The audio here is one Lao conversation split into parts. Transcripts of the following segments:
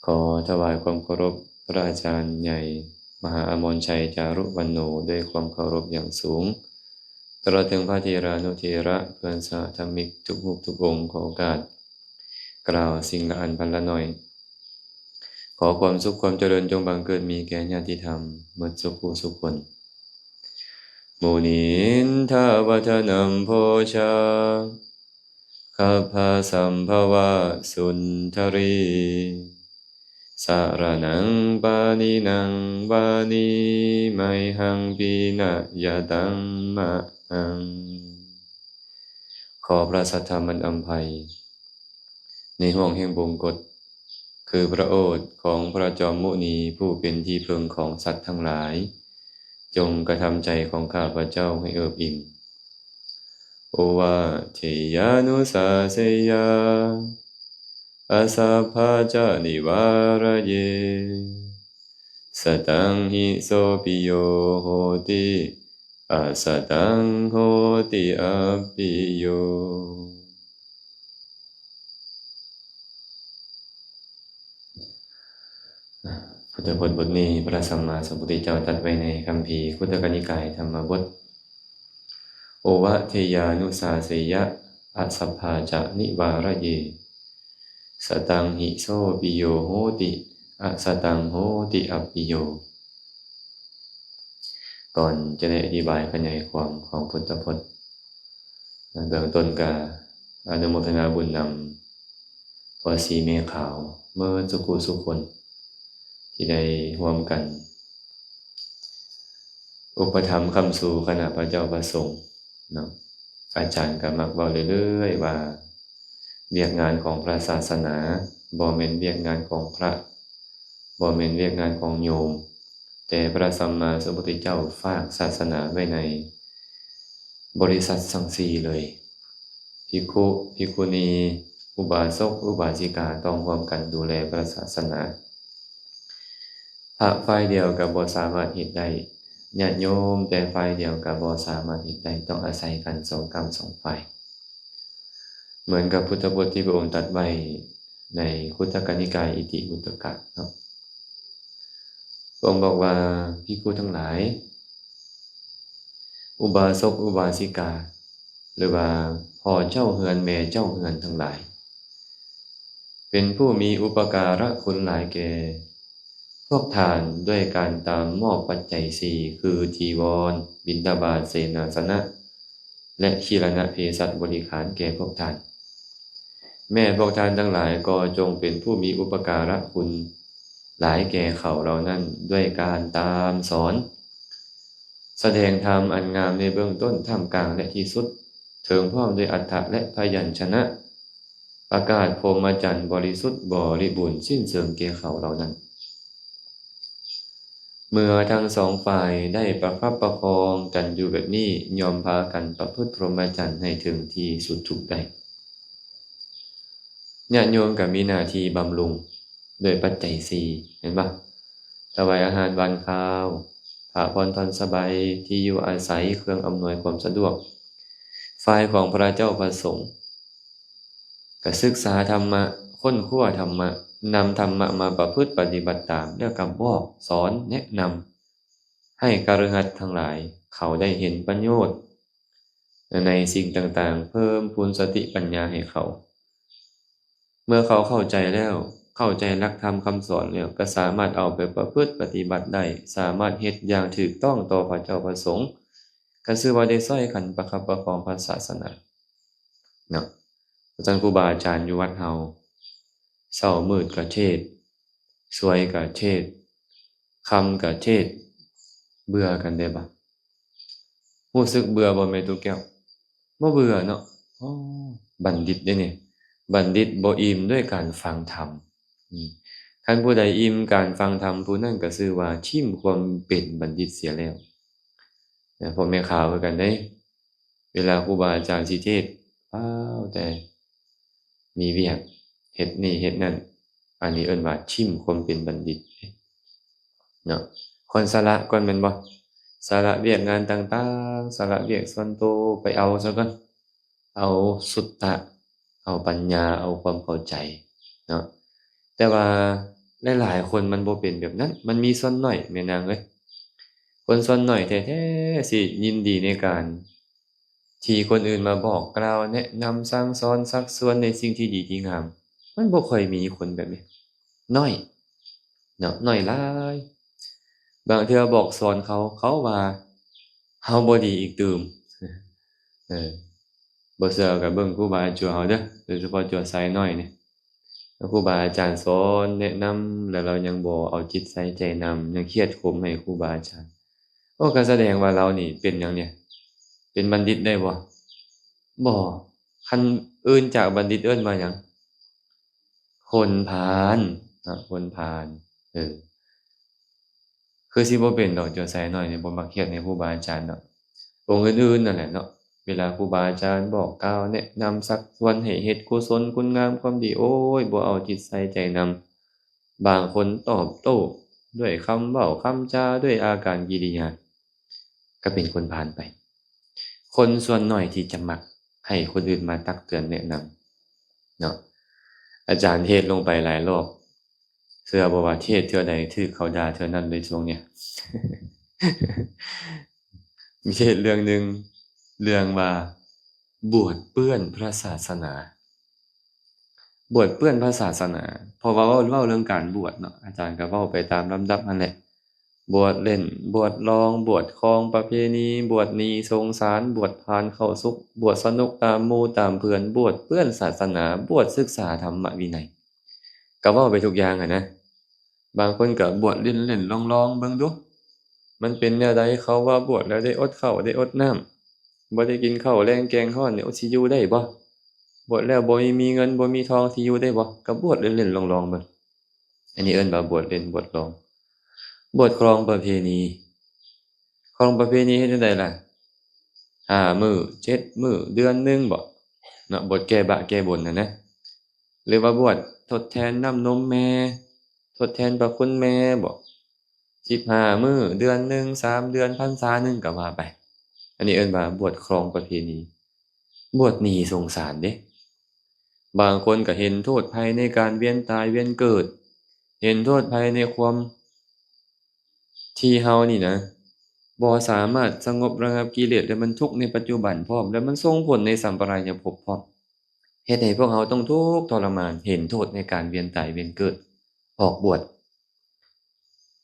ຂໍຖວາຍຄວາມເຄົາລົບພະອາຈານໃຫຍ່ ມະຫາອະມອນໄຊ ຈາລຸວັນໂນ ດ້ວຍຄວາມເຄົາລົບຢ່າງສູງ, ຕະຫຼອດເຖິງພະເຖລານຸເຖລະ ເພື່ອນສະຫະທຳມິກທຸກຮູບທຸກອົງ. ຂໍໂອກາດກ່າວສິ່ງລະອັນພັນລະໜ້ອຍ. ຂໍຄວາມສຸກຄວາມຈະເລີນຈົ່ງບັງເກີດມີແກ່ຍາດຕິທຳໝົດສຸຂູສຸຂຄົນ. ມຸນິນທະວັດທະນັມໂພຊາ ຄັບພະສຳພະວະສຸນທະຣີ ສະຣະນັງປະນິນັງວະນີ ໄມຫັງປິນະຍະຕັງມະຫັງ. ຂໍພະສັດທຳອັນອຳໄພ ໃນຫ່ວງແຫ່ງບົງກົດ ຄືພະໂອດຂອງພະຈອມມຸນີ ຜູ້ເປັນທີ່ເພິ່ງຂອງສັດທັງຫຼາຍ, ຈົ່ງກະທຳໃຈຂອງຂ້າພະເຈົ້າໃຫ້ເອິບອີ່ມ. ໂອວາເທຍານຸສາເສຍາ ອະສັບພະຈະນິວາຣະເຍ ສະຕັງຫິໂສປິໂຍໂຫຕິ ອະສະຕັງໂຫຕິອັບປິໂຍ. ພຸດທະພົດບົດນີ້ ພະສຳມາສຳພຸດທະເຈົ້າຕັດໄວ້ໃນຄຳພີຄຸດທະກະນິກາຍທຳມະບົດ. ໂອວາເທຍານຸສາເສຍະ ອະສັບພາຈະນິວາຣະເຍ ສະຕັງຫິໂສປິໂຍໂຫຕິ ອະສະຕັງໂຫຕິອັບປິໂຍ. ກ່ອນຈະໄດ້ອະທິບາຍຂະຫຍາຍຄວາມຂອງພຸດທະພົດ, ເບື້ອງຕົ້ນກະອະນຸໂມທະນາບຸນນຳພໍ່ສີແມ່ຂາວເໝິດສຸຂູສຸຄົນ ທີ່ໄດ້ຮ່ວມກັນ ອຸປະຖຳຄ້ຳຊູຄະນະພະເຈົ້າພະສົງເນາະ. ອາຈານກໍມັກເວົ້າເລື້ອຍໆວ່າ ວຽກງານຂອງພະສາສະໜາບໍ່ແມ່ນວຽກງານຂອງພະ, ບໍ່ແມ່ນວຽກງານຂອງໂຍມ, ແຕ່ພະສຳມາສຳພຸດທະເຈົ້າຝາກສາສະໜາໄວ້ໃນບໍລິສັດສັງສີ່ເລີຍ. ພິກຂຸ, ພິກຂຸນີ, ອຸບາສົກ, ອຸບາສິກາ ຕ້ອງຮ່ວມກັນດູແລພະສາສະໜາ. ພະຝ່າຍດຽວກໍບໍ່ສາມາດເຮັດໄດ້, ຍາດໂຍມແຕ່ຝ່າຍດຽວກໍບໍ່ສາມາດເຮັດໄດ້, ຕ້ອງອາໄສກັນສອງກ້ຳສອງຝ່າຍ. ເໝືອນກັບພຸດທະບົດທີ່ພະອົງຕັດໄວ້ໃນຄຸດທະກະນິກາຍອິຕິຄຸດທະກະເນາະ. ພະອົງບອກວ່າ, ພິກຂຸທັງຫຼາຍ, ອຸບາສົກ, ອຸບາສິກາ ຫຼືວ່າພໍ່ເຈົ້າເຮືອນແມ່ເຈົ້າເຮືອນທັງຫຼາຍ ເປັນຜູ້ມີອຸປະກາລະຄຸນຫຼາຍແກ່ພວກທ່ານ ດ້ວຍການຕາມມອບປັດໄຈສີ່ ຄື ຈີວອນ, ບິນທະບາດ, ເສນາສະນະ ແລະ ຄີລະນະເພສັດບໍລິຂານແກ່ພວກທ່ານ. ແມ່ພວກທ່ານທັງຫຼາຍກໍຈົ່ງເປັນຜູ້ມີອຸປະກາລະຄຸນຫຼາຍແກ່ເຂົາເຫຼົ່ານັ້ນ ດ້ວຍການຕາມສອນ ສະແດງທຳອັນງາມໃນເບື້ອງຕົ້ນ, ທ່າມກາງ ແລະ ທີ່ສຸດ, ເຖິງພ້ອມດ້ວຍອັດຖະ ແລະ ພະຍັນຊະນະ, ປະກາດພົມມະຈັນບໍລິສຸດບໍລິບູນສິ້ນເຊີງແກ່ເຂົາເຫຼົ່ານັ້ນ. ເມື່ອທັງສອງຝ່າຍໄດ້ປະຄັບປະຄອງກັນຢູ່ແບບນີ້, ຍ່ອມພາກັນປະພຶດພົມມະຈັນໃຫ້ເຖິງທີ່ສຸດທຸກໄດ້. ຍາດໂຍມກໍມີໜ້າທີ່ບຳລຸງດ້ວຍປັດໄຈສີ່ ແມ່ນບໍ່? ຖວາຍອາຫານຫວານຄາວ, ຜ້າຜ່ອນທ່ອນສະບາຍ, ທີ່ຢູ່ອາໄສ, ເຄື່ອງອຳນວຍຄວາມສະດວກ. ຝ່າຍຂອງພະເຈົ້າພະສົງ ກໍສຶກສາທຳມະ, ຄົ້ນຄວ້າທຳມະ, ນຳທຳມະມາປະພຶດປະຕິບັດຕາມ, ແລ້ວກໍບອກສອນແນະນຳໃຫ້ຄະລືຫັດທັງຫຼາຍເຂົາໄດ້ເຫັນປະໂຫຍດໃນສິ່ງຕ່າງໆ, ເພີ່ມພູນສະຕິປັນຍາໃຫ້ເຂົາ. ເມື່ອເຂົາເຂົ້າໃຈແລ້ວ, ເຂົ້າໃຈຫຼັກທຳຄຳສອນແລ້ວ, ກໍສາມາດເອົາໄປປະພຶດປະຕິບັດໄດ້, ສາມາດເຮັດຢ່າງຖືກຕ້ອງຕໍ່ພະເຈົ້າພະສົງ, ກໍຊື່ວ່າໄດ້ຊ່ອຍກັນປະຄັບປະຄອງພະສາສະໜາ. ເນາະ. ອາຈານຄູບາອາຈານຢູ່ວັດເຮົາ ເຊົ້າມືດກະເທດ, ສວຍກະເທດ, ຄ່ຳກະເທດ, ເບື່ອກັນໄດ້ບໍ່? ຮູ້ສຶກເບື່ອບໍ່ແມ່ຕູ້ແກ້ວ? ບໍ່ເບື່ອເນາະ. ອໍ ບັນດິດເດ້ນີ້, ບັນດິດບໍ່ອີ່ມດ້ວຍການຟັງທຳ. ອືມ ຄັນຜູ້ໃດອີ່ມການຟັງທຳ, ຜູ້ນັ້ນກໍຊື່ວ່າຖິ້ມຄວາມເປັນບັນດິດເສຍແລ້ວ. ນະ ພວກແມ່ຂາວຄືກັນເດ້, ເວລາຄູບາອາຈານຊິເທດ ວ້າວ ແຕ່ມີວຽກເຮັດນີ້ເຮັດນັ້ນ, ອັນນີ້ເອີ້ນວ່າຖິ້ມຄວາມເປັນບັນດິດເນາະ. ຄວນສະຫຼະກ່ອນແມ່ນບໍ່? ສະຫຼະວຽກງານຕ່າງໆ, ສະຫຼະວຽກສ່ວນໂຕ, ໄປເອົາຊະກ່ອນ, ເອົາສຸດຕະ, ເອົາປັນຍາ, ເອົາຄວາມເຂົ້າໃຈເນາະ. ແຕ່ວ່າ ຫຼາຍໆຄົນມັນບໍ່ເປັນແບບນັ້ນ, ມັນມີສ່ວນໜ້ອຍແມ່ນາງເອີຍ. ຄົນສ່ວນໜ້ອຍແທ້ໆ ຊິຍິນດີໃນການທີ່ຄົນອື່ນມາບອກກ່າວແນະນຳສັ່ງສອນຊັກຊວນໃນສິ່ງທີ່ດີທີ່ງາມ. ມັນບໍ່ຄ່ອຍມີຄົນແບບນີ້, ໜ້ອຍເນາະ, ໜ້ອຍຫຼາຍ. ບາງເທື່ອບອກສອນເຂົາ, ເຂົາວ່າເຮົາບໍ່ດີອີກຕື່ມ. ເອີ ບໍ່ເຊື່ອກໍເບິ່ງຄູບາອາຈົວເຮົາເດີ້, ໂດຍສະເພາະຈົວຊາຍນ້ອຍນີ້. ແລ້ວຄູບາອາຈານສອນແນະນຳ ແລ້ວລາວຍັງບໍ່ເອົາຈິດໃສ່ໃຈນຳ, ຍັງຄຽດຂົມໃຫ້ຄູບາອາຈານ. ໂອ້ ກໍສະແດງວ່າລາວນີ້ເປັນຫຍັງນີ້? ເປັນບັນດິດໄດ້ບໍ່? ບໍ່. ຄັນອື່ນຈາກບັນດິດເອີ້ນວ່າຫຍັງ? ຄົນພານເນາະ, ຄົນພານ. ເອີ ຄືຊິບໍ່ເປັນດອກ, ຈົວຊາຍນ້ອຍນີ້ບໍ່ມັກຄຽດໃຫ້ຄູບາອາຈານດອກ. ອົງອື່ນໆນັ້ນແຫຼະເນາະ, ເວລາຄູບາອາຈານບອກກ່າວແນະນຳຊັກຊວນໃຫ້ເຮັດກຸສົນຄຸນງາມຄວາມດີ, ໂອ້ຍ ບໍ່ເອົາຈິດໃສ່ໃຈນຳ. ບາງຄົນຕອບໂຕ້ດ້ວຍຄຳເວົ້າຄຳຈາ, ດ້ວຍອາການກິລິຍາ, ກໍເປັນຄົນພານໄປ. ຄົນສ່ວນໜ້ອຍທີ່ຈະມັກໃຫ້ຄົນອື່ນມາຕັກເຕືອນແນະນຳເນາະ. ອາຈານເທດລົງໄປຫຼາຍລອບ, ເຊື່ອບໍ່ວ່າເທດເທື່ອໃດຖືກເຂົາດ່າເທື່ອນັ້ນເລີຍຊ່ວງເນີ້ຍ. ມີເທດເລື່ອງໜຶ່ງ, ເລື່ອງວ່າບວດເປື້ອນພະສາສະໜາ. ບວດເປື້ອນພະສາສະໜາ, ເພາະວ່າເວົ້າ, ເວົ້າເລື່ອງການບວດເນາະ, ອາຈານກໍເວົ້າໄປຕາມລຳດັບຫັ້ນແຫຼະ. ບວດຫຼິ້ນ, ບວດລອງ, ບວດຄອງປະເພນີ, ບວດໜີສົງສານ, ບວດຜ່ານເຂົ້າສຸກ, ບວດສະໜຸກຕາມໝູ່ຕາມເພື່ອນ, ບວດເປື້ອນສາສະໜາ, ບວດສຶກສາທຳມະວິໄນ. ກໍເວົ້າໄປທຸກຢ່າງຫັ້ນນະ. ບາງຄົນກໍບວດຫຼິ້ນໆລອງໆເບິ່ງດູ, ມັນເປັນແນວໃດ? ເຂົາວ່າບວດແລ້ວໄດ້ອົດເຂົ້າໄດ້ອົດນ້ຳ, ບໍ່ໄດ້ກິນເຂົ້າແລງແກງຮ້ອນນີ້ ຊິຢູ່ໄດ້ບໍ່? ບວດແລ້ວບໍ່ມີເງິນບໍ່ມີທອງ ຊິຢູ່ໄດ້ບໍ່? ກໍບວດຫຼິ້ນໆລອງໆເບິ່ງ. ອັນນີ້ເອີ້ນວ່າບວດຫຼິ້ນບວດລອງ. ບວດຄອງປະເພນີ, ຄອງປະເພນີເຮັດຈັ່ງໃດລະ? ຫ້າມື້, ເຈັດມື້, ເດືອນໜຶ່ງບໍ? ເນາະ, ບວດແກ້ບາບແກ້ບຸນຫັ້ນນະ. ຫຼືວ່າບວດທົດແທນນ້ຳນົມແມ່, ທົດແທນພະຄຸນແມ່ບໍ? ສິບຫ້າມື້, ເດືອນໜຶ່ງ, ສາມເດືອນ, ພັນສາໜຶ່ງ ກໍວ່າໄປ. ອັນນີ້ເອີ້ນວ່າບວດຄອງປະເພນີ. ບວດໜີສົງສານເດ້. ບາງຄົນກໍເຫັນໂທດໄພໃນການວຽນຕາຍວຽນເກີດ, ເຫັນໂທດໄພໃນຄວາມທີ່ເຮົານີ້ນະ ບໍ່ສາມາດສະຫງົບລະງັບກິເລດ ແລະ ມັນທຸກໃນປັດຈຸບັນພ້ອມ ແລະ ມັນສົ່ງຜົນໃນສຳປະລາຍະພົບພ້ອມ, ເຮັດໃຫ້ພວກເຮົາຕ້ອງທຸກທໍລະມານ, ເຫັນໂທດໃນການວຽນຕາຍວຽນເກີດ, ອອກບວດ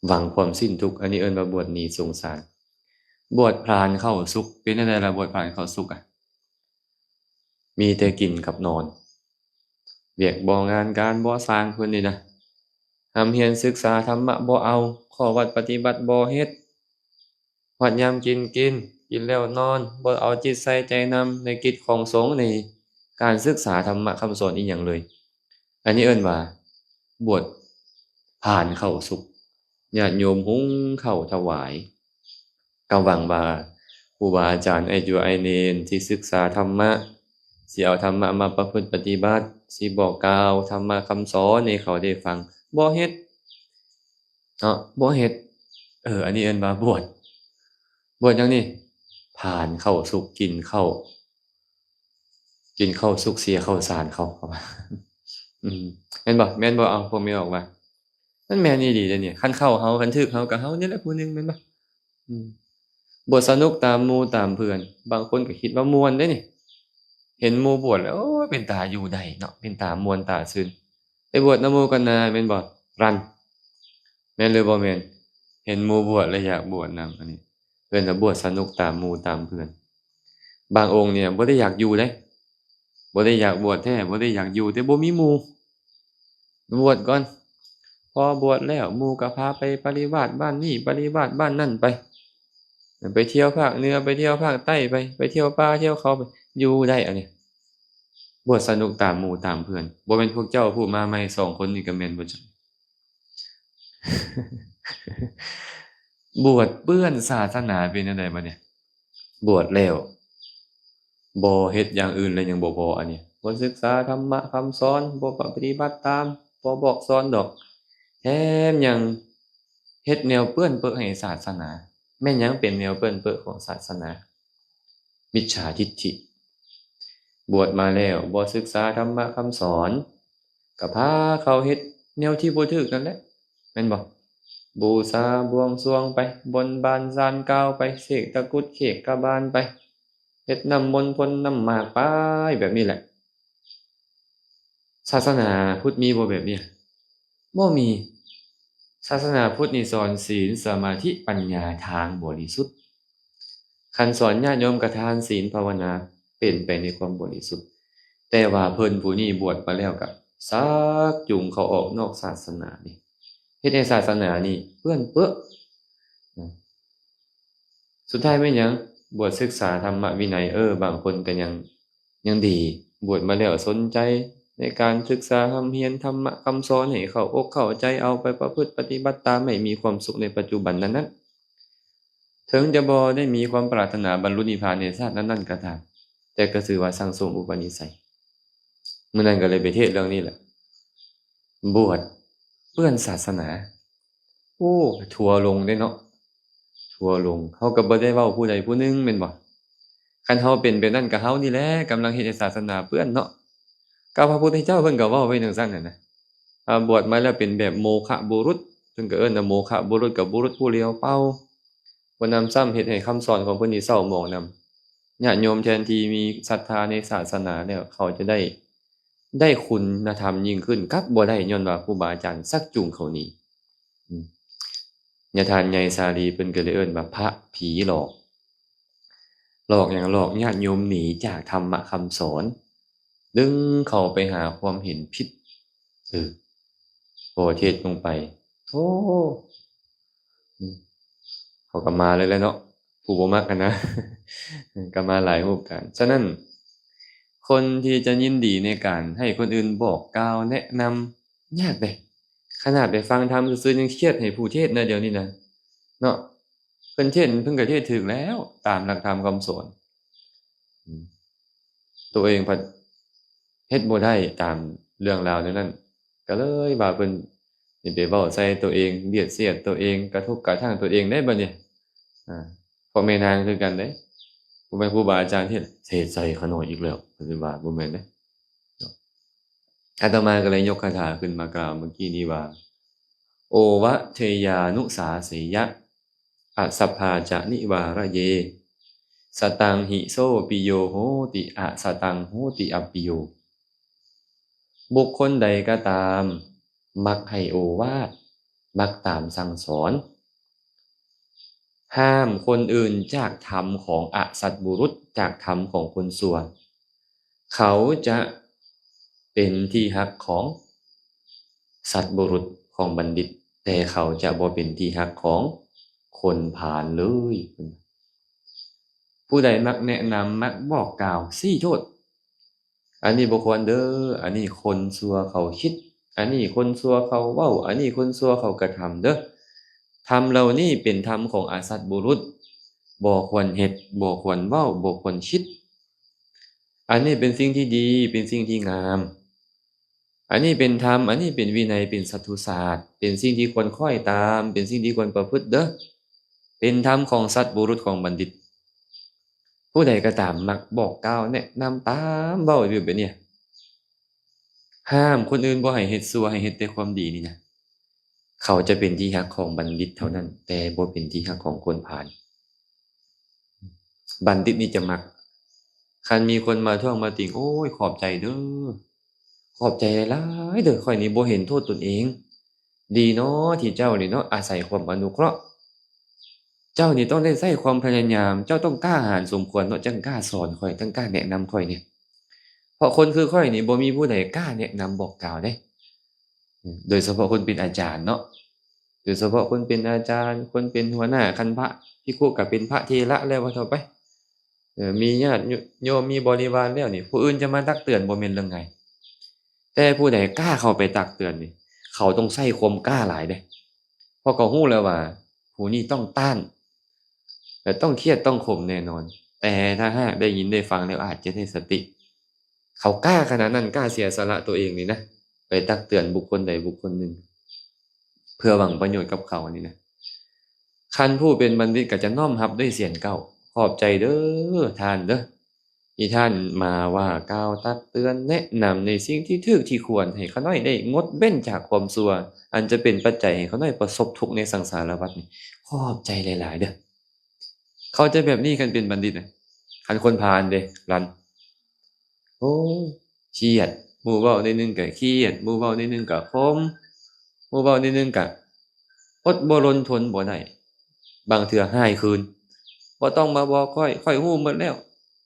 ຫວັງຄວາມສິ້ນທຸກ. ອັນນີ້ເອີ້ນວ່າບວດໜີສົງສານ. ບວດພລານເຂົ້າສຸກ, ເປັນແນວໃດລະບວດພລານເຂົ້າສຸກອະ? ມີແຕ່ກິນກັບນອນ, ວຽກບໍ່ງານການບໍ່ສ້າງເພິ່ນນີ້ນະ, ຮ່ຳຮຽນສຶກສາທຳມະບໍ່ເອົາ, ຂໍ້ວັດປະຕິບັດບໍ່ເຮັດ, ຮອດຍາມກິນກິນ, ກິນແລ້ວນອນ, ບໍ່ເອົາຈິດໃສ່ໃຈນຳໃນກິດຂອງສົງ, ໃນການສຶກສາທຳມະຄຳສອນອີ່ຫຍັງເລີຍ. ອັນນີ້ເອີ້ນວ່າບວດພານເຂົ້າສຸກ, ຍາດໂຍມຫຸງເຂົ້າຖວາຍ, ກໍຫວັງວ່າຄູບາອາຈານ ອ້າຍຈົວອ້າຍເນນ ຊິສຶກສາທຳມະ, ຊິເອົາທຳມະມາປະພຶດປະຕິບັດ, ຊິບອກກ່າວທຳມະຄຳສອນໃຫ້ເຂົາໄດ້ຟັງ. ບໍ່ເຮັດເນາະ, ບໍ່ເຮັດ. ເອີ ອັນນີ້ເອີ້ນວ່າບວດ, ບວດຫຍັງນີ້? ພານເຂົ້າສຸກ, ກິນເຂົ້າ ກິນເຂົ້າສຸກເສຍເຂົ້າສານເຂົາ, ເຂົາວ່າ. ອືມ ແມ່ນບໍ່? ແມ່ນບໍ່? ເອົາ ພວກແມ່ອອກວ່າ ມັນແມ່ນອີ່ຫຼີເດ້ນີ້. ຄັນເຂົ້າເຮົາ, ຄັນຖືກເຮົາ ກໍເຮົານີ້ແຫຼະຜູ້ໜຶ່ງ, ແມ່ນບໍ່? ອືມ ບວດສະໜຸກຕາມໝູ່ຕາມເພື່ອນ, ບາງຄົນກໍຄິດວ່າມ່ວນເດ້ນີ້. ເຫັນໝູ່ບວດແລ້ວ ໂອ້ຍ ເປັນຕາຢູ່ໄດ້ເນາະ, ເປັນຕາມ່ວນຕາຊື່ນ. ໄປບວດນຳໝູ່ກັນນາ, ແມ່ນບໍ່? ລັນ ແມ່ນຫຼືບໍ່ແມ່ນ? ເຫັນໝູ່ບວດແລ້ວຢາກບວດນຳ. ອັນນີ້ເອີ້ນວ່າບວດສະໜຸກຕາມໝູ່ຕາມເພື່ອນ. ບາງອົງນີ້ບໍ່ໄດ້ຢາກຢູ່ເດ້, ບໍ່ໄດ້ຢາກບວດແທ້, ບໍ່ໄດ້ຢາກຢູ່ ແຕ່ບໍ່ມີໝູ່. ບວດກ່ອນ, ພໍບວດແລ້ວ ໝູ່ກໍພາໄປປະລິວາດບ້ານນີ້ ປະລິວາດບ້ານນັ້ນໄປ, ໄປທ່ຽວພາກເໜືອ ໄປທ່ຽວພາກໃຕ້ໄປ, ໄປທ່ຽວປ່າທ່ຽວເຂົາໄປ, ຢູ່ໄດ້. ອັນນີ້ບວດສະໜຸກຕາມໝູ່ຕາມເພື່ອນ. ບໍ່ແມ່ນພວກເຈົ້າຜູ້ມາໃໝ່ສອງຄົນນີ້ກໍແມ່ນບໍ່ຈັກ? ບວດເປື້ອນສາສະໜາເປັນຈັ່ງໃດບັດນີ້? ບວດແລ້ວບໍ່ເຮັດຢ່າງອື່ນແລ້ວຍັງບໍ່ພໍ. ອັນນີ້ບໍ່ສຶກສາທຳມະຄຳສອນ, ບໍ່ປະຕິບັດຕາມ, ບໍ່ບອກສອນດອກ, ແຖມຍັງເຮັດແນວເປື້ອນເປິກໃຫ້ສາສະໜາ. ແມ່ນຫຍັງເປັນແນວເປື້ອນເປິກຂອງສາສະໜາ? ມິດສາທິດຖິ. ບວດມາແລ້ວບໍ່ສຶກສາທຳມະຄຳສອນ, ກໍພາເຂົາເຮັດແນວທີ່ບໍ່ຖືກນັ້ນແຫຼະ. ແມ່ນບໍ່? ບູຊາບວງສວງໄປ, ບົນບານສານກ່າວໄປ, ເສກຕະກຸດເຂກກະບານໄປ, ເຮັດນ້ຳມົນພົນນ້ຳໝາກໄປ, ແບບນີ້ແຫຼະ. ສາສະໜາພຸດມີບໍ່ແບບນີ້? ບໍ່ມີ. ສາສະໜາພຸດນີ້ສອນສິນ, ສະມາທິ, ປັນຍາທາງບໍລິສຸດ. ຄັນສອນຍາດໂຍມກະທານ, ສິນ, ພາວະນາ, ເປັນໄປໃນຄວາມບໍລິສຸດ. ແຕ່ວ່າເພິ່ນຜູ້ນີ້ບວດມາແລ້ວກະຊັກຈູງເຂົາອອກນອກສາສະໜານີ້, ເຮັດໃຫ້ສາສະໜານີ້ເປື້ອນເປິ. ສຸດທ້າຍແມ່ນຫຍັງ? ບວດສຶກສາທຳມະວິໄນ, ເອີ, ບາງຄົນກໍຍັງ, ຍັງດີ, ບວດມາແລ້ວສົນໃຈໃນການສຶກສາຮ່ຳຮຽນທຳມະຄຳສອນໃຫ້ເຂົ້າອົກເຂົ້າໃຈ, ເອົາໄປປະພຶດປະຕິບັດຕາມໃຫ້ມີຄວາມສຸກໃນປັດຈຸບັນນັ້ນໆ. ເຖິງຈະບໍ່ໄດ້ມີຄວາມປາດຖະໜາບັນລຸນິບພານໃນຊາດນັ້ນໆກໍຕາມ, ແຕ່ກໍຖືວ່າສັ່ງສົມອຸປະນິໄສ. ມື້ນັ້ນກໍເລີຍໄປເທດເລື່ອງນີ້ແຫຼະ, ບວດເປື້ອນສາສະໜາ. ໂອ້ ທົວລົງເດ້ເນາະ, ທົວລົງ. ເຮົາກໍບໍ່ໄດ້ເວົ້າຜູ້ໃດຜູ້ໜຶ່ງແມ່ນບໍ່? ຄັນເຮົາເປັນແບບນັ້ນກໍເຮົານີ້ແຫຼະກຳລັງເຮັດໃຫ້ສາສະໜາເປື້ອນເນາະ. ກໍພະພຸດທະເຈົ້າເພິ່ນກໍເວົ້າໄວ້ຈັ່ງຊັ້ນຫັ້ນນະ. ອາ, ບວດມາແລ້ວເປັນແບບໂມຄະບຸລຸດ, ເພິ່ນກໍເອີ້ນວ່າໂມຄະບຸລຸດ, ກໍບຸລຸດຜູ້ຫຼຽວເປົ່າ. ບໍ່ນຳຊ້ຳເຮັດໃຫ້ຄຳສອນຂອງເພິ່ນນີ້ເສົ້າໝອງນຳ. ຍາດໂຍມແທນທີ່ມີສັດທາໃນສາສະໜາແລ້ວ ເຂົາຈະໄດ້, ໄດ້ຄຸນນະທຳຍິ່ງຂຶ້ນ, ກັບບໍ່ໄດ້ ຍ້ອນວ່າຄູບາອາຈານຊັກຈູງເຂົາໜີ. ອາ, ຍາທ່ານໃຫຍ່ສາລີເພິ່ນກໍເລີຍເອີ້ນວ່າພະຜີຫຼອກ. ຫຼອກຫຍັງ? ຫຼອກຍາດໂຍມໜີຈາກທຳມະຄຳສອນ, ດຶງເຂົາໄປຫາຄວາມເຫັນຜິດ. ເອີ, ພໍເທດລົງໄປ, ໂທ້, ເຂົາກໍມາເລີຍແຫຼະເນາະ, ຜູ້ບໍ່ມັກຫັ້ນນະ, ກໍມາຫຼາຍຮູບການ. ສະນັ້ນ, ຄົນທີ່ຈະຍິນດີໃນການໃຫ້ຄົນອື່ນບອກກ່າວແນະນຳ ຍາກເດ້. ຂະໜາດໄປຟັງທຳຊື່ໆ ຍັງຄຽດໃຫ້ຜູ້ເທດນະ ດຽວນີ້ນະ, ເນາະ. ເພິ່ນເທດ, ເພິ່ນກໍເທດຖືກແລ້ວ ຕາມຫຼັກທຳຄຳສອນ. ອືມ. ໂຕເອງພັດເຮັດບໍ່ໄດ້ຕາມເລື່ອງລາວແນວນັ້ນ, ກໍເລີຍວ່າເພິ່ນນີ້ໄປເວົ້າໃສ່ໂຕເອງ, ບຽດສຽດໂຕເອງ, ກະທົບກະທັ່ງໂຕເອງໄດ້ບັດນີ້. ອາ, ພໍ່ແມ່ນາງຄືກັນເດ້, ບໍ່ແມ່ນຄູບາອາຈານເທດ, ເທດໃສ່ຂະນ້ອຍອີກແລ້ວ, ເພິ່ນວ່າບໍ່ແມ່ນເດ້. ອາດຕະມາກໍເລີຍຍົກຄາຖາຂຶ້ນມາກ່າວເມື່ອກີ້ນີ້ວ່າ, ໂອວະເທຍານຸສາເສຍະ ອະສັບພາຈະນິວາລະເຍ ສະຕັງຫິໂສປິໂຍໂຫຕິ ອະສະຕັງໂຫຕິອັບປິໂຍ. ບຸກຄົນໃດກໍຕາມ ມັກໃຫ້ໂອວາດ, ມັກຕາມສັ່ງສອນ, ຫ້າມຄົນອື່ນຈາກທຳຂອງອະສັດບຸລຸດ, ຈາກທຳຂອງຄົນຊົ່ວ, ເຂົາຈະເປັນທີ່ຮັກຂອງສັດບຸລຸດ, ຂອງບັນດິດ, ແຕ່ເຂົາຈະບໍ່ເປັນທີ່ຮັກຂອງຄົນພານເລີຍ. ຜູ້ໃດມັກແນະນຳ, ມັກບອກກ່າວ, ຊີ້ໂທດ, ອັນນີ້ບໍ່ຄວນເດີ, ອັນນີ້ຄົນຊົ່ວເຂົາຄິດ, ອັນນີ້ຄົນຊົ່ວເຂົາເວົ້າ, ອັນນີ້ຄົນຊົ່ວເຂົາກະທຳເດີ. ທຳເຫຼົ່ານີ້ເປັນທຳຂອງອະສັດບຸລຸດ, ບໍ່ຄວນເຮັດ, ບໍ່ຄວນເວົ້າ, ບໍ່ຄວນຄິດ. ອັນນີ້ເປັນສິ່ງທີ່ດີ, ເປັນສິ່ງທີ່ງາມ. ອັນນີ້ເປັນທຳ, ອັນນີ້ເປັນວິໄນ, ເປັນສັດທຸສາດ, ເປັນສິ່ງທີ່ຄວນຄ້ອຍຕາມ, ເປັນສິ່ງທີ່ຄວນປະພຶດເດີ. ເປັນທຳຂອງສັດບຸລຸດ, ຂອງບັນດິດ. ຜູ້ໃດກໍຕາມມັກບອກກ່າວແນະນຳ, ຕາມເວົ້າຢູ່ແບບນີ້, ຫ້າມຄົນອື່ນບໍ່ໃຫ້ເຮັດຊົ່ວ, ໃຫ້ເຮັດແຕ່ຄວາມດີນີ້ນະ, ເຂົາຈະເປັນທີ່ຮັກຂອງບັນດິດເທົ່ານັ້ນ, ແຕ່ບໍ່ເປັນທີ່ຮັກຂອງຄົນພານ. ບັນດິດນີ້ຈະມັກ. ຄັນມີຄົນມາທ້ວງມາຕິງ, ໂອ້ຍ, ຂອບໃຈເດີ, ຂອບໃຈຫຼາຍໆເດີ, ຂ້ອຍນີ້ບໍ່ເຫັນໂທດຕົນເອງ. ດີເນາະ ທີ່ເຈົ້ານີ້ເນາະ ອາໄສຄວາມອະນຸເຄາະ. ເຈົ້ານີ້ຕ້ອງໄດ້ໃຊ້ຄວາມພະຍາຍາມ, ເຈົ້າຕ້ອງກ້າຫານສົມຄວນເນາະ, ຈັ່ງກ້າສອນຂ້ອຍ, ຈັ່ງກ້າແນະນຳຂ້ອຍນີ້. ເພາະຄົນຄືຂ້ອຍນີ້ ບໍ່ມີຜູ້ໃດກ້າແນະນຳບອກກ່າວເດ້. ໂດຍສະເພາະຄົນເປັນອາຈານເນາະ, ໂດຍສະເພາະຄົນເປັນອາຈານ, ຄົນເປັນຫົວໜ້າ, ຄັນພະພິກຂຸກໍເປັນພະເຖລະແລ້ວ ວ່າເທົ່າໄປ. ເອີ, ມີຍາດໂຍມ, ມີບໍລິວານແລ້ວນີ້, ຜູ້ອື່ນຈະມາຕັກເຕືອນບໍ່ແມ່ນເລື່ອງງ່າຍ. ແຕ່ຜູ້ໃດກ້າເຂົ້າໄປຕັກເຕືອນນີ້, ເຂົາຕ້ອງໃຊ້ຄວາມກ້າຫຼາຍເດ້. ເພາະເຂົາຮູ້ແລ້ວວ່າຜູ້ນີ້ຕ້ອງຕ້ານ ແລະ ຕ້ອງຄຽດຕ້ອງຂົມແນ່ນອນ. ແຕ່ຖ້າຫາກໄດ້ຍິນໄດ້ຟັງແລ້ວ ອາດຈະໄດ້ສະຕິ. ເຂົາກ້າຂະໜາດນັ້ນ, ກ້າເສຍສະຫຼະຕົວເອງນີ້ນະ, ໄປຕັກເຕືອນບຸກຄົນໃດບຸກຄົນໜຶ່ງ ເພື່ອຫວັງປະໂຫຍດກັບເຂົານີ້ນະ. ຄັນຜູ້ເປັນບັນດິດກໍຈະນ້ອມຮັບດ້ວຍສຽງເກົ້າ, ຂອບໃຈເດີທ່ານເດີ, ເອ ທີ່ທ່ານມາວ່າກ່າວຕັກເຕືອນແນະນຳໃນສິ່ງທີ່ຖືກທີ່ຄວນ ໃຫ້ຂ້ານ້ອຍໄດ້ງົດເວັ້ນຈາກຄວາມຊົ່ວ ອັນຈະເປັນປັດໄຈໃຫ້ຂ້ານ້ອຍປະສົບທຸກໃນສັງສາລະວັດນີ້ ຂອບໃຈຫຼາຍໆເດີ້. ເຂົາຈະແບບນີ້ ຄັນເປັນບັນດິດນະ. ຄັນຄົນພານເດ ລັນ ໂອ້ຍ ຄຽດ ໝູ່ເວົ້າໜ້ອຍໜຶ່ງກໍຄຽດ ໝູ່ເວົ້າໜ້ອຍໜຶ່ງກໍຂົມ ໝູ່ເວົ້າໜ້ອຍໜຶ່ງກໍອົດບໍ່ລົນທົນບໍ່ໄດ້ ບາງເທື່ອຮ້າຍຄືນ ບໍ່ຕ້ອງມາບອກຂ້ອຍ ຂ້ອຍຮູ້ໝົດແລ້ວ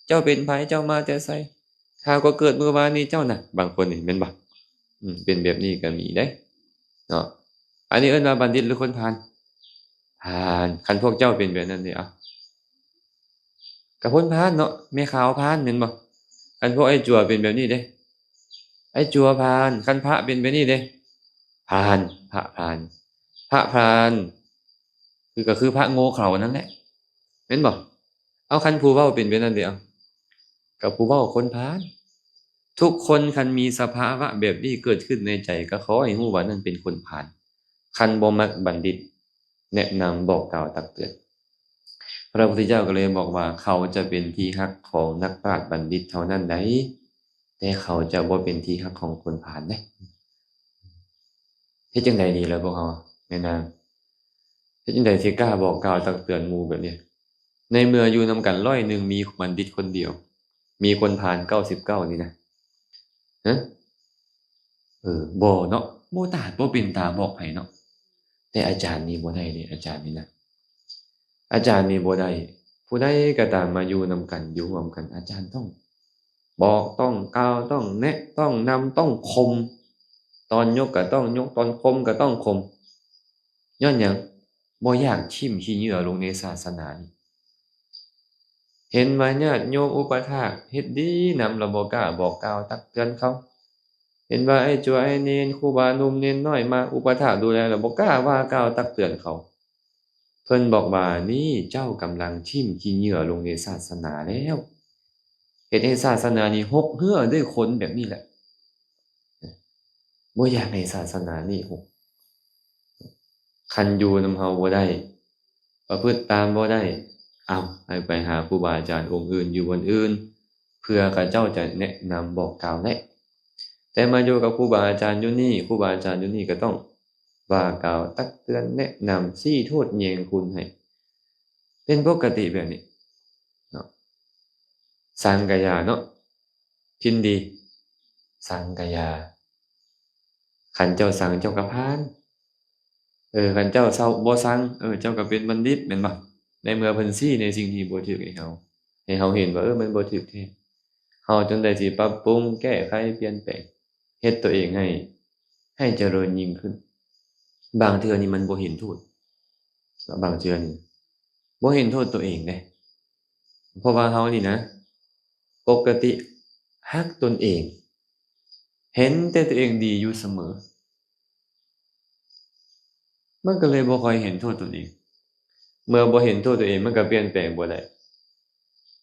ເຈົ້າເປັນໃຜ ເຈົ້າມາແຕ່ໃສ ຂ້າກໍເກີດມື້ວານນີ້ເຈົ້ານະ. ບາງຄົນນີ້ແມ່ນບໍ່? ອືມ ເປັນແບບນີ້ກໍມີເດ້ເນາະ. ອັນນີ້ເອີ້ນວ່າບັນດິດ ຫຼື ຄົນພານ? ພານ. ຄັນພວກເຈົ້າເປັນແບບນັ້ນເດ ເອົ້າ ກະຄົນພານເນາະ ແມ່ຂາວພານແມ່ນບໍ່? ຄັນພວກອ້າຍຈົວເປັນແບບນີ້ເດ້ ອ້າຍຈົວພານ. ຄັນພະເປັນແບບນີ້ເດ້ ພານ ພະພານ ພະພານ ຄື ກໍຄືພະໂງ່ເຂົານັ້ນແຫຼະ ແມ່ນບໍ່? ເອົາ ຄັນຜູ້ເວົ້າເປັນແບບນັ້ນເດ ເອົາ ກໍຜູ້ເວົ້າຄົນພານ. ທຸກຄົນຄັນມີສະພາວະແບບນີ້ເກີດຂຶ້ນໃນໃຈ ກໍຂໍໃຫ້ຮູ້ວ່ານັ້ນເປັນຄົນພານ. ຄັນບໍ່ມັກບັນດິດ ແນະນຳບອກກ່າວຕັກເຕືອນ. ພະພຸດທະເຈົ້າກໍເລີຍບອກວ່າ ເຂົາຈະເປັນທີ່ຮັກຂອງນັກປາດບັນດິດເທົ່ານັ້ນໃດ ແຕ່ເຂົາຈະບໍ່ເປັນທີ່ຮັກຂອງຄົນພານເດ້. ເຮັດຈັ່ງໃດດີລະພວກເຮົາ ແມ່ນາງ? ເຮັດຈັ່ງໃດຊິກ້າບອກກ່າວຕັກເຕືອນໝູ່ແບບນີ້? ໃນເມື່ອຢູ່ນຳກັນຮ້ອຍໜຶ່ງ ມີບັນດິດຄົນດຽວ ມີຄົນພານເກົ້າສິບເກົ້ານີ້ນະ. ຮະ? ເອີ ບໍ່ເນາະ ບໍ່ຕາ ບໍ່ເປັນຕາບອກໃຜເນາະ. ແຕ່ອາຈານນີ້ບໍ່ໄດ້ເດ້ ອາຈານນີ້ນະ ອາຈານນີ້ບໍ່ໄດ້. ຜູ້ໃດກໍຕາມມາຢູ່ນຳກັນ ຢູ່ຮ່ວມກັນ ອາຈານຕ້ອງບອກ ຕ້ອງກ່າວ ຕ້ອງແນະ ຕ້ອງນຳ ຕ້ອງຂົ່ມ. ຕອນຍົກກໍຕ້ອງຍົກ ຕອນຂົ່ມກໍຕ້ອງຂົ່ມ. ຍ້ອນຫຍັງ? ບໍ່ຢາກຖິ້ມຂີ້ເຫຍື້ອລົງໃນສາສະໜານີ້. ເຫັນວ່າຍາດໂຍມອຸປະຖາກເຮັດດີນຳ ລະບໍ່ກ້າບອກກ່າວຕັກເຕືອນເຂົາ. ເຫັນວ່າອ້າຍຈົວອ້າຍເນນ ຄູບາໜຸ່ມເນນນ້ອຍມາອຸປະຖາກດູແລ ລະບໍ່ກ້າວ່າກ່າວຕັກເຕືອນເຂົາ. ເພິ່ນບອກວ່າ ນີ້ເຈົ້າກຳລັງຖິ້ມຂີ້ເຫຍື້ອລົງໃນສາສະໜາແລ້ວ ເຮັດໃຫ້ສາສະໜານີ້ຮົກເຮື້ອດ້ວຍຄົນແບບນີ້ແຫຼະ. ບໍ່ຢາກໃຫ້ສາສະໜານີ້ຮົກ. ຄັນຢູ່ນຳເຮົາບໍ່ໄດ້ ປະພຶດຕາມບໍ່ໄດ້ ເອົາ ໃຫ້ໄປຫາຄູບາອາຈານອົງອື່ນຢູ່ບ່ອນອື່ນ ເພື່ອເຂົາເຈົ້າຈະແນະນຳບອກກ່າວແນະ. ແຕ່ມາຢູ່ກັບຄູບາອາຈານຢູ່ນີ້ ຄູບາອາຈານຢູ່ນີ້ກໍຕ້ອງວ່າກ່າວຕັກເຕືອນແນະນຳ ຊີ້ໂທດແຍງຄຸນໃຫ້ ເປັນປົກກະຕິແບບນີ້ເນາະ. ສັງກະຍາເນາະ ກິນດີ ສັງກະຍາ. ຄັນເຈົ້າສັງເຈົ້າກໍຜ່ານ ເອີ ຄັນເຈົ້າເຊົາ ບໍ່ສັງ ເອີ ເຈົ້າກໍເປັນບັນດິດແມ່ນບໍ່? ໃນເມື່ອເພິ່ນຊີ້ໃນສິ່ງທີ່ບໍ່ຖືກໃຫ້ເຮົາ ໃຫ້ເຮົາເຫັນວ່າ ເອີ ມັນບໍ່ຖືກແທ້ ເຮົາຈຶ່ງໄດ້ຊິປັບປຸງ ແກ້ໄຂ ປ່ຽນແປງ ເຮັດຕົວເອງໃຫ້ ໃຫ້ຈະເລີນຍິ່ງຂຶ້ນ. ບາງເທື່ອນີ້ມັນບໍ່ເຫັນໂທດ ບາງເທື່ອນີ້ບໍ່ເຫັນໂທດຕົວເອງເດ້. ເພາະວ່າເຮົານີ້ນະ ປົກກະຕິຮັກຕົນເອງ ເຫັນແຕ່ຕົວເອງດີຢູ່ສະເໝີ ມັນກໍເລີຍບໍ່ຄ່ອຍເຫັນໂທດຕົນເອງ. ເມື່ອບໍ່ເຫັນໂທດຕົວເອງ ມັນກໍປ່ຽນແປງບໍ່ໄດ້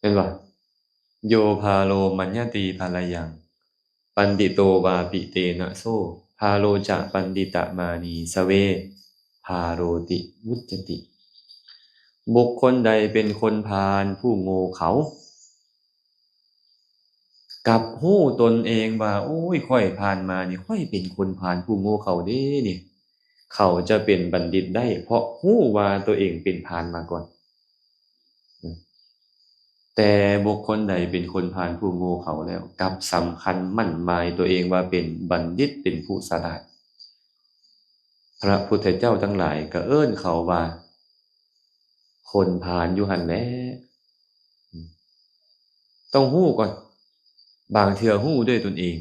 ແມ່ນບໍ່? ໂຍພາໂລມັນຍະຕີພາລະຍັງ ປັນດິໂຕວາປິເຕນະໂສ ພາໂລຈະປັນດິຕະມານີສະເວ ພາໂລຕິວຸດຈະຕິ. ບຸກຄົນໃດເປັນຄົນພານຜູ້ໂງ່ເຂົາ ກັບຮູ້ຕົນເອງວ່າ ໂອ້ຍ ຂ້ອຍຜ່ານມານີ້ ຂ້ອຍເປັນຄົນພານຜູ້ໂງ່ເຂົາເດ້ນີ້ ເຂົາຈະເປັນບັນດິດໄດ້ ເພາະຮູ້ວ່າຕົວເອງເປັນພານມາກ່ອນ. ແຕ່ບຸກຄົນໃດເປັນຄົນພານຜູ້ໂງ່ເຂົາແລ້ວ ກັບສຳຄັນໝັ້ນໝາຍຕົວເອງວ່າເປັນບັນດິດ ເປັນຜູ້ສະຫຼາດ ພະພຸດທະເຈົ້າທັງຫຼາຍກໍເອີ້ນເຂົາວ່າຄົນພານຢູ່ຫັ້ນແຫຼະ. ຕ້ອງຮູ້ກ່ອນ ບາງເທື່ອຮູ້ດ້ວຍຕົນເອງ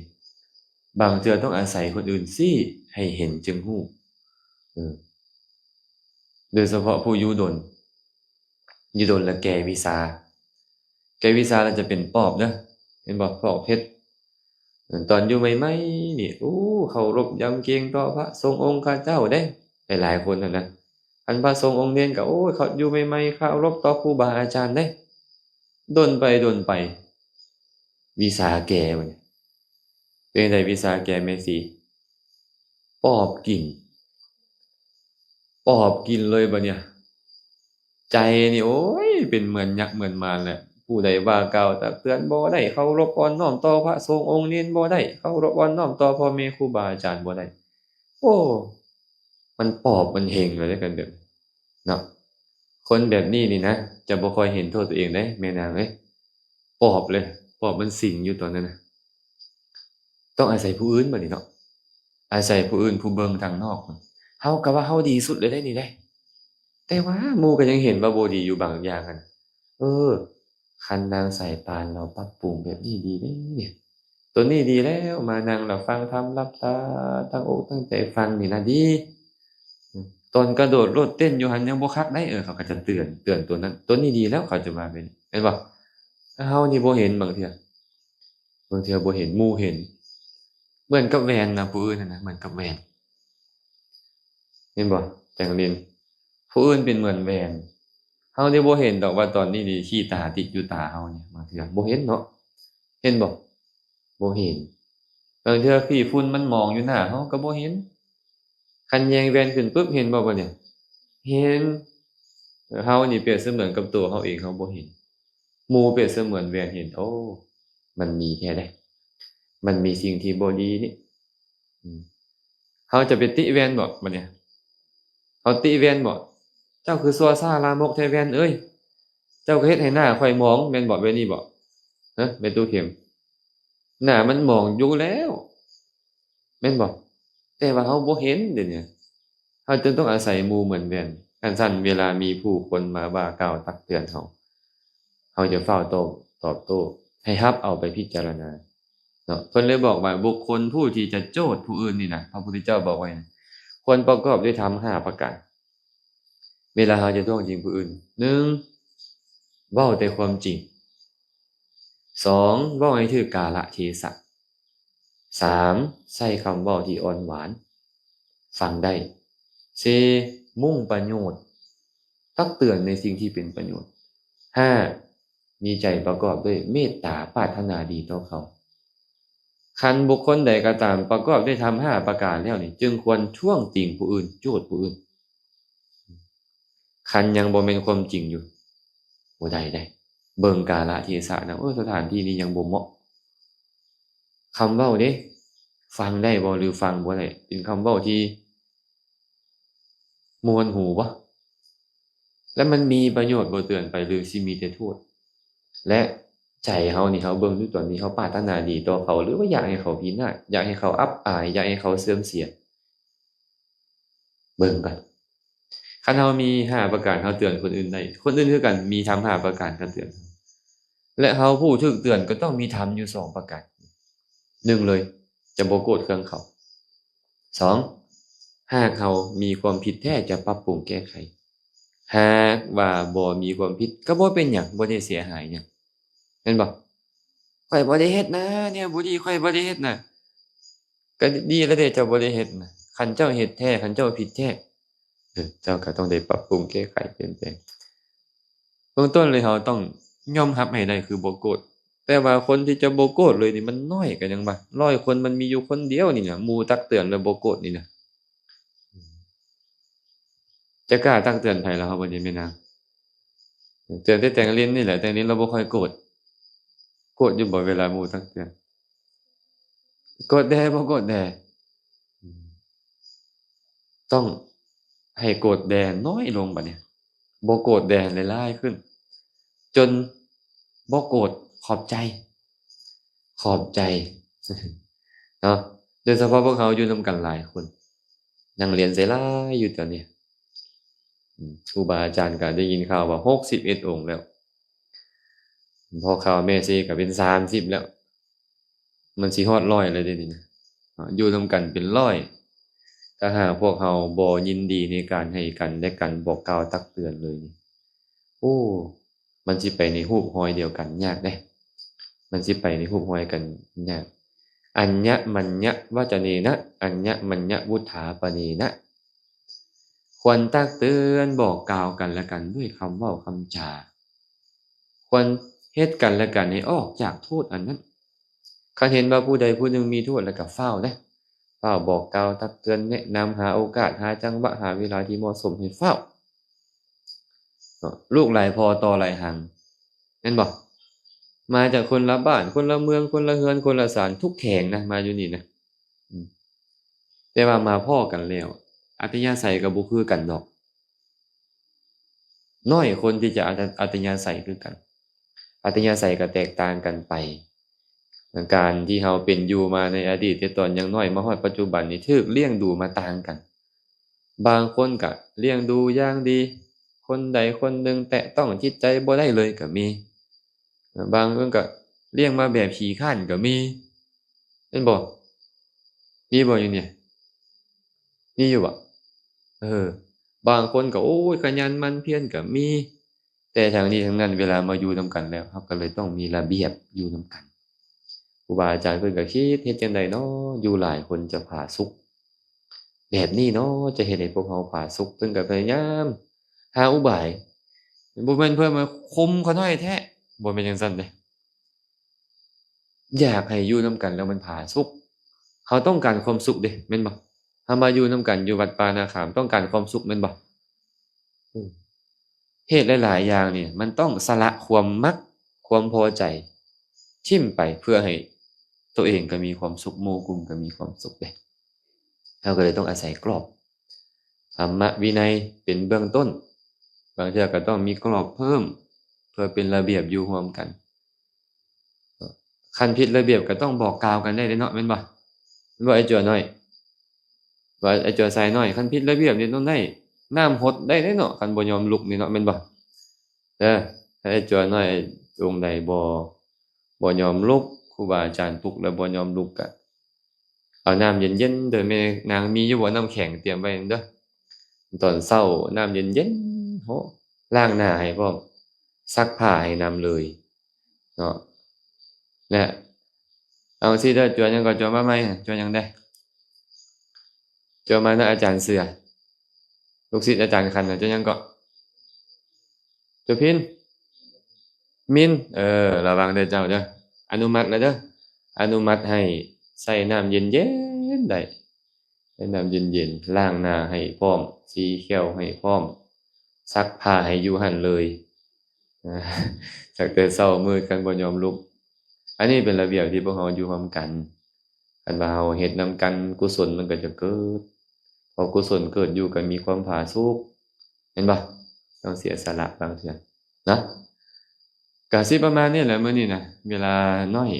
ບາງເທື່ອຕ້ອງອາໄສຄົນອື່ນຊີ້ໃຫ້ເຫັນຈຶ່ງຮູ້. ເອີ ໂດຍສະເພາະຜູ້ຢູ່ດົນ ຢູ່ດົນລະແກ່ວິຊາ ແກ່ວິຊາລະຈະເປັນປອບເດີ ເຫັນບໍ່ ປອບເພັດ. ເອີ ຕອນຢູ່ໃໝ່ໆນີ້ ໂອ້ ເຄົາລົບຢຳເກງຕໍ່ພະສົງອົງຄະເຈົ້າເດ້ ຫຼາຍໆຄົນຫັ້ນນະ. ອັນພະສົງອົງເນນກໍ ໂອ້ຍ ເຂົາຢູ່ໃໝ່ໆເຄົາລົບຕໍ່ຄູບາອາຈານເດ້. ດົນໄປດົນໄປ ວິຊາແກ່ບັດນີ້ ເປັນໃດ ວິຊາແກ່ແມ່ຊີ? ປອບກິນ ປອບກິນເລີຍບັດນີ້. ໃຈນີ້ ໂອ້ຍ ເປັນເໝືອນຍັກເໝືອນມານແຫຼະ ຜູ້ໃດວ່າກ່າວຕັກເຕືອນບໍ່ໄດ້, ເຄົາລົບອ່ອນນ້ອມຕໍ່ພະສົງອົງເນນບໍ່ໄດ້, ເຄົາລົບອ່ອນນ້ອມຕໍ່ພໍ່ແມ່ຄູບາອາຈານບໍ່ໄດ້. ໂອ້ ມັນປອບມັນເຮັງເລີຍເດ້ ຄັນແບບນີ້ເນາະ. ຄົນແບບນີ້ນີ້ນະ ຈະບໍ່ຄ່ອຍເຫັນໂທດຕົວເອງເດ້ ແມ່ນາງເອີຍ. ປອບເລີຍ ປອບມັນສິງຢູ່ຕອນນັ້ນນະ. ຕ້ອງອາໄສຜູ້ອື່ນບັດນີ້ເນາະ, ອາໄສຜູ້ອື່ນ ຜູ້ເບິ່ງທາງນອກ. ເຮົາກໍວ່າເຮົາດີສຸດແລ້ວເດ້ນີ້ເດ້ ແຕ່ວ່າໝູ່ກໍຍັງເຫັນວ່າບໍ່ດີຢູ່ບາງຢ່າງຫັ້ນ. ເອີ ຄັນນາງສາຍປານລາວປັບປຸງແບບນີ້ດີເດ້ ຕົວນີ້ດີແລ້ວ, ມານັ່ງລະຟັງທຳ ຫຼັບຕາ ຕັ້ງອົກຕັ້ງໃຈຟັງນີ້ນະດີ. ຕອນກະໂດດໂລດເຕັ້ນຢູ່ຫັ້ນຍັງບໍ່ຄັກໄດ໋. ເອີ ເຂົາກໍຈະເຕືອນ ເຕືອນຕົວນັ້ນ ຕົວນີ້ດີແລ້ວ ເຂົາຈະວ່າແບບນີ້ ແມ່ນບໍ່? ເຮົານີ້ບໍ່ເຫັນ ບາງເທື່ອ ບາງເທື່ອບໍ່ເຫັນ ໝູ່ເຫັນ. ເໝືອນກັບແວ່ນນະ ຜູ້ອື່ນຫັ້ນນະ ເໝືອນກັບແວ່ນ ເຫັນບໍ່? ແຕ່ງຫຼິ້ນ ຜູ້ອື່ນເປັນເໝືອນແວ່ນ. ເຮົານີ້ບໍ່ເຫັນດອກວ່າຕອນນີ້ນີ້ ຂີ້ຕາຕິດຢູ່ຕາເຮົານີ້ ບາງເທື່ອບໍ່ເຫັນເນາະ ເຫັນບໍ່? ບໍ່ເຫັນ. ບາງເທື່ອຂີ້ຝຸ່ນມັນໝອງຢູ່ໜ້າເຮົາກໍບໍ່ເຫັນ. ຄັນແຍງແວ່ນຂຶ້ນປຶບ ເຫັນບໍ່ບັດນີ້? ເຫັນ. ເຮົານີ້ປຽບສະເໝືອນກັບຕົວເຮົາເອງ ເຮົາບໍ່ເຫັນ, ໝູ່ປຽບສະເໝືອນແວ່ນເຫັນ. ໂອ້ ມັນມີແທ້ເດ້ ມັນມີສິ່ງທີ່ບໍ່ດີນີ້. ອືມ ເຮົາຈະໄປຕິແວ່ນບໍ? ບັດນີ້ເຮົາຕິແວ່ນບໍ? ເຈົ້າຄືຊົ່ວຊ້າລາມົກແທ້ແວ່ນເອີຍ, ເຈົ້າກໍເຮັດໃຫ້ໜ້າຂ້ອຍໝອງ ແມ່ນບໍ? ແບບນີ້ບໍ? ຮະ ແມ່ຕູ້ເຂັມ? ໜ້າມັນໝອງຢູ່ແລ້ວ ແມ່ນບໍ່? ແຕ່ວ່າເຮົາບໍ່ເຫັນເດນີ້, ເຮົາຈຶ່ງຕ້ອງອາໄສໝູ່ເໝືອນແວ່ນ. ຄັນຊັ້ນເວລາມີຜູ້ຄົນມາວ່າກ່າວຕັກເຕືອນເຮົາ, ເຮົາຈະຟ້າວຕອບ ຕອບໂຕ້, ໃຫ້ຮັບເອົາໄປພິຈາລະນາເນາະ. ເພິ່ນເລີຍບອກວ່າ ບຸກຄົນຜູ້ທີ່ຈະໂຈດຜູ້ອື່ນນີ້ນະ, ພະພຸດທະເຈົ້າບອກໄວ້ນະ, ຄວນປະກອບດ້ວຍທຳຫ້າປະການ. ເວລາເຮົາຈະທ້ວງຕິງຜູ້ອື່ນ, ໜຶ່ງ ເວົ້າແຕ່ຄວາມຈິງ, ສອງ ເວົ້າໃຫ້ຖືກກາລະເທສະ, ສາມ ໃຊ້ຄຳເວົ້າທີ່ອ່ອນຫວານ ຟັງໄດ້, ສີ່ ມຸ່ງປະໂຫຍດ, ຕັກເຕືອນໃນສິ່ງທີ່ເປັນປະໂຫຍດ, ຫ້າ ມີໃຈປະກອບດ້ວຍເມດຕາ ປາດຖະໜາດີຕໍ່ເຂົາ. ຄັນບຸກຄົນໃດກໍຕາມປະກອບດ້ວຍທຳຫ້າປະການແລ້ວນີ້, ຈຶ່ງຄວນທ້ວງຕິງຜູ້ອື່ນ, ໂຈດຜູ້ອື່ນ. ຄັນຍັງບໍ່ແມ່ນຄວາມຈິງຢູ່, ບໍ່ໄດ້ເດ້. ເບິ່ງກາລະເທສະນະ, ເອີ ສະຖານທີ່ນີ້ຍັງບໍ່ເໝາະ. ຄຳເວົ້າເດ້, ຟັງໄດ້ບໍ່ ຫຼື ຟັງບໍ່ໄດ້? ເປັນຄຳເວົ້າທີ່ມ່ວນຫູບໍ່? ແລະ ມັນມີປະໂຫຍດບໍ່? ເຕືອນໄປ ຫຼື ຊິມີແຕ່ໂທດ? ແລະ ໃຈເຮົານີ້, ເຮົາເບິ່ງຢູ່ຕອນນີ້, ເຮົາປາດຖະໜາດີຕໍ່ເຂົາ ຫຼືວ່າຢາກໃຫ້ເຂົາພິນາດ, ຢາກໃຫ້ເຂົາອັບອາຍ, ຢາກໃຫ້ເຂົາເສື່ອມເສຍ? ເບິ່ງກ່ອນ. ຄັນເຮົາມີຫ້າປະການ, ເຮົາເຕືອນຄົນອື່ນໄດ້, ຄົນອື່ນຄືກັນມີທຳຫ້າປະການກໍເຕືອນ. ແລະ ເຮົາຜູ້ຖືກເຕືອນກໍຕ້ອງມີທຳຢູ່ສອງປະການ. ໜຶ່ງເລີຍ, ຈະບໍ່ໂກດເຄືອງເຂົາ. ສອງ ຫາກເຮົາມີຄວາມຜິດແທ້ ຈະປັບປຸງແກ້ໄຂ. ຫາກວ່າບໍ່ມີຄວາມຜິດ ກໍບໍ່ເປັນຫຍັງ, ບໍ່ໄດ້ເສຍຫາຍຫຍັງ. ແມ່ນບໍ່? ຂ້ອຍບໍ່ໄດ້ເຮັດນະ, ແນວບໍ່ດີຂ້ອຍບໍ່ໄດ້ເຮັດນະ. ກໍດີແລ້ວເດ້ ເຈົ້າບໍ່ໄດ້ເຮັດນະ. ຄັນເຈົ້າເຮັດແທ້, ຄັນເຈົ້າຜິດແທ້, ເອີ ເຈົ້າກໍຕ້ອງໄດ້ປັບປຸງແກ້ໄຂປ່ຽນແປງ. ເບື້ອງຕົ້ນເລີຍ ເຮົາຕ້ອງຍອມຮັບໃຫ້ໄດ້ ຄືບໍ່ໂກດ. ແຕ່ວ່າຄົນທີ່ຈະບໍ່ໂກດເລີຍນີ້ມັນໜ້ອຍ, ກໍຍັງວ່າ ຮ້ອຍຄົນມັນມີຢູ່ຄົນດຽວນີ້ນະ, ໝູ່ຕັກເຕືອນແລ້ວບໍ່ໂກດນີ້ນະ. ຈະກ້າຕັກເຕືອນໃຜລະ ເຮົາບັດນີ້ແມ່ນຫຍັງ? ເຕືອນແຕ່ແຕ່ງລິນນີ້ແຫຼະ, ແຕ່ງລິນລາວບໍ່ຄ່ອຍໂກດ. ໂກດຢູ່ບໍ່ເວລາໝູ່ຕັກເຕືອນ? ໂກດແດ່ ບໍ່ໂກດແດ່. ອືມ ຕ້ອງໃຫ້ໂກດແດ່ນ້ອຍລົງບັດນີ້, ບໍ່ໂກດແດ່ຫຼາຍໆຂຶ້ນ, ຈົນບໍ່ໂກດ. ຂອບໃຈ ຂອບໃຈເນາະ. ໂດຍສະເພາະພວກເຮົາຢູ່ນຳກັນຫຼາຍຄົນ, ນັກຮຽນໃສ່ຫຼາຍຢູ່ຕອນນີ້. ອືມ ຄູບາອາຈານກໍໄດ້ຍິນຂ່າວວ່າຫົກສິບເອັດອົງແລ້ວ, ພໍ່ຂ່າວແມ່ຊີກໍເປັນສາມສິບແລ້ວ, ມັນຊິຮອດຮ້ອຍແລ້ວເດ້ນີ້ນະ. ເນາະ ຢູ່ນຳກັນເປັນຮ້ອຍ, ຖ້າຫາກພວກເຮົາບໍ່ຍິນດີໃນການໃຫ້ກັນແລະກັນ, ບໍ່ກ່າວຕັກເຕືອນເລີຍນີ້, ໂອ້ ມັນຊິໄປໃນຮູບຮອຍດຽວກັນຍາກເດ້, ມັນຊິໄປໃນຮູບຮອຍກັນຍາກ. ອັນຍະມັນຍະວະຈະເນນະ ອັນຍະມັນຍະວຸດຖາປະເນນະ. ຄວນຕັກເຕືອນບອກກ່າວກັນແລະກັນດ້ວຍຄຳເວົ້າຄຳຈາ, ຄວນເຮັດກັນແລະກັນໃຫ້ອອກຈາກໂທດອັນນັ້ນ. ຄັນເຫັນວ່າຜູ້ໃດຜູ້ໜຶ່ງມີໂທດແລ້ວກໍຟ້າວເດ້, ຟ້າວບອກກ່າວຕັກເຕືອນ, ແນະນຳ, ຫາໂອກາດ, ຫາຈັງຫວະ, ຫາເວລາທີ່ເໝາະສົມໃຫ້ຟ້າວ. ເນາະ ລູກຫຼາຍພໍ່ຕໍ່ຫຼາຍຫາງ ແມ່ນບໍ່? ມາຈາກຄົນລະບ້ານ ຄົນລະເມືອງ ຄົນລະເຮືອນ ຄົນລະສານ ທຸກແຂວງນະ ມາຢູ່ນີ້ນະ ອືມ ແຕ່ວ່າມາພໍ້ກັນແລ້ວ ອັດຕະຍາໄສກໍບໍ່ຄືກັນດອກ. ນ້ອຍຄົນທີ່ຈະອັດຕະ ອັດຕະຍາໄສຄືກັນ ອັດຕະຍາໄສກໍແຕກຕ່າງກັນໄປ. ການທີ່ເຮົາເປັນຢູ່ມາໃນອະດີດ ແຕ່ຕອນຍັງນ້ອຍມາຮອດປັດຈຸບັນນີ້ ຖືກລ້ຽງດູມາຕ່າງກັນ. ບາງຄົນກໍລ້ຽງດູຢ່າງດີ ຄົນໃດຄົນໜຶ່ງແຕະຕ້ອງຈິດໃຈບໍ່ໄດ້ເລີຍກໍມີ. ບາງຄົນກໍລ້ຽງມາແບບຂີ້ຄ້ານກໍມີ ແມ່ນບໍ່? ມີບໍ່ຢູ່ນີ້? ມີຢູ່ບໍ່? ເອີ ບາງຄົນກໍ ໂອ້ຍ ຂະຫຍັນໝັ່ນພຽນກໍມີ. ແຕ່ທັງນີ້ທັງນັ້ນ ເວລາມາຢູ່ນຳກັນແລ້ວ ເຮົາກໍເລີຍຕ້ອງມີລະບຽບຢູ່ນຳກັນ. ຄູບາອາຈານເພິ່ນກໍຄິດ ເຮັດຈັ່ງໃດເນາະ ຢູ່ຫຼາຍຄົນຈະຜາສຸກ ແບບນີ້ເນາະ ຈະເຮັດໃຫ້ພວກເຮົາຜາສຸກ. ເພິ່ນກໍພະຍາຍາມຫາອຸບາຍ ບໍ່ແມ່ນເພື່ອມາຂົ່ມຂ້ານ້ອຍແທ້ ບໍ່ແມ່ນຈັ່ງຊັ້ນເດ້. ຢາກໃຫ້ຢູ່ນຳກັນແລ້ວມັນຜາສຸກ ເຮົາຕ້ອງການຄວາມສຸກເດ້ ແມ່ນບໍ່? ເຮົາມາຢູ່ນຳກັນຢູ່ວັດປ່ານາຄາມ ຕ້ອງການຄວາມສຸກແມ່ນບໍ່? ເຫດຫຼາຍໆຢ່າງນີ້ ມັນຕ້ອງສະຫຼະຄວາມມັກ ຄວາມພໍໃຈຖິ້ມໄປ ເພື່ອໃຫ້ໂຕເອງກໍມີຄວາມສຸກ ໝູ່ກຸ່ມກໍມີຄວາມສຸກເດ້. ເຮົາກໍເລີຍຕ້ອງອາໄສກອບ ທຳມະວິໄນເປັນເບື້ອງຕົ້ນ ບາງເທື່ອກໍຕ້ອງມີກອບເພີ່ມ ເພື່ອເປັນລະບຽບຢູ່ຮ່ວມກັນ. ຄັນຜິດລະບຽບກໍຕ້ອງບອກກ່າວກັນໄດ້ເດ້ເນາະ ແມ່ນບໍ່? ແມ່ນບໍ່ ໄອ້ຈົວນ້ອຍ? ວ່າໄອ້ຈົວຊາຍນ້ອຍ ຄັນຜິດລະບຽບນີ້ຕ້ອງໄດ້ນ້ຳຫົດໄດ້ເດ້ເນາະ ຄັນບໍ່ຍອມລຸກນີ້ເນາະ ແມ່ນບໍ່? ເອີ ຖ້າໄອ້ຈົວນ້ອຍອົງໃດບໍ່ ບໍ່ຍອມລຸກ ຄູບາອາຈານປຸກແລ້ວບໍ່ຍອມລຸກ ກະເອົານ້ຳເຢັນໆເດີ ແມ່ນາງມີຢູ່ບໍ່ ນ້ຳແຂງຕຽມໄວ້ເດີ ຕອນເຊົ້ານ້ຳເຢັນໆ ໂຫ ລ້າງໜ້າໃຫ້ພ້ອມ ຊັກຜ້າໃຫ້ນຳເລີຍເນາະ. ແລະ ເອົາຊີ້ເດີ ຈົວຫຍັງກໍ ຈົວມາໃໝ່ ຈົວຫຍັງແດ່? ຈົວມານະອາຈານເສືອ ລູກສິດອາຈານຂັນນະ ຈົວຫຍັງເກາະ? ຈຸພິນ ມິນ ເອີ ລະວັງເດີເຈົ້າເດີ ອະນຸມັດແລ້ວເດີ ອະນຸມັດໃຫ້ໃຊ້ນ້ຳເຢັນໆໄດ້ ໃຊ້ນ້ຳເຢັນໆ ລ້າງໜ້າໃຫ້ພ້ອມ ສີແຂ້ວໃຫ້ພ້ອມ ຊັກຜ້າໃຫ້ຢູ່ຫັ້ນເລີຍ ຊັກແຕ່ເຊົ້າມືດ ຄັນບໍ່ຍອມລຸກ. ອັນນີ້ເປັນລະບຽບທີ່ພວກເຮົາຢູ່ຮ່ວມກັນ ຄັນວ່າເຮົາເຮັດນຳກັນ ກຸສົນມັນກໍຈະເກີດ ພໍກຸສົນເກີດຢູ່ກໍມີຄວາມຜາສຸກ ແມ່ນບໍ່? ຕ້ອງເສຍສະຫຼະບາງເທື່ອນະ. ກະຊິປະມານນີ້ແຫຼະມື້ນີ້ນະ ເວລາໜ້ອຍ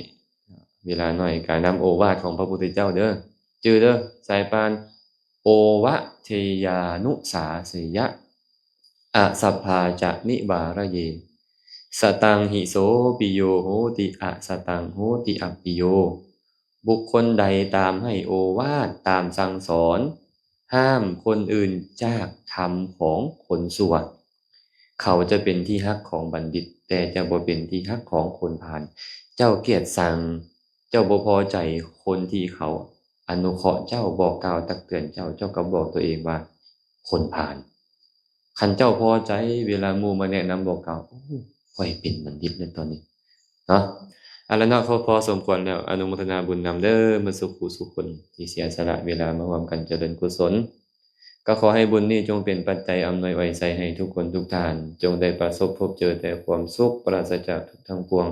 ເວລາໜ້ອຍ ກະນຳໂອວາດຂອງພະພຸດທະເຈົ້າເດີ ຈື່ເດີ ສາຍປານ ໂອວະເທຍານຸສາເສຍະ ອະສັບພາຈະນິວາລະເຍ ສະຕັງຫິໂສປິໂຍໂຫຕິ ອະສະຕັງໂຫຕິອັບປິໂຍ. ບຸກຄົນໃດຕາມໃຫ້ໂອວາດ ຕາມສັ່ງສອນ ຫ້າມຄົນອື່ນຈາກທຳຂອງຄົນຊົ່ວ ເຂົາຈະເປັນທີ່ຮັກຂອງບັນດິດ ແຕ່ຈະບໍ່ເປັນທີ່ຮັກຂອງຄົນພານ. ເຈົ້າກຽດຊັງ ເຈົ້າບໍ່ພໍໃຈຄົນທີ່ເຂົາອະນຸເຄາະເຈົ້າ ບອກກ່າວຕັກເຕືອນເຈົ້າ ເຈົ້າກໍບອກຕົວເອງວ່າຄົນພານ. ຄັນເຈົ້າພໍໃຈເວລາໝູ່ມາແນະນຳບອກກ່າວ ໂອ້ ຂ້ອຍເປັນບັນດິດແລ້ວຕອນນີ້ເນາະ. ເອົາລະເນາະ ພໍສົມຄວນແລ້ວ ອະນຸໂມທະນາບຸນນຳເດີ ໝົດສູ່ຄູ່ສູ່ຄົນທີ່ເສຍສະຫຼະເວລາມາຮ່ວມກັນຈະເລີນກຸສົນ. ກໍຂໍໃຫ້ບຸນນີ້ຈົ່ງເປັນປັດໄຈອຳນວຍອວຍໄຊໃຫ້ທຸກຄົນທຸກທ່ານ ຈົ່ງໄດ້ປະສົບພົບເຈີແຕ່ຄວາມສຸກ ປາສະຈາກທຸກທັງປວງ.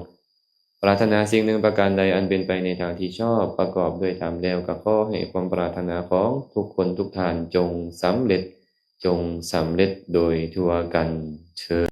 ປາດຖະໜາສິ່ງໜຶ່ງປະການໃດອັນເປັນໄປໃນທາງທີ່ຊອບ ປະກອບດ້ວຍທຳແລ້ວ ກໍຂໍໃຫ້ຄວາມປາດຖະໜາຂອງທຸກຄົນທຸກທ່ານຈົ່ງສຳເລັດ ຈົ່ງສຳເລັດໂດຍທົ່ວກັນເທີ້ນ.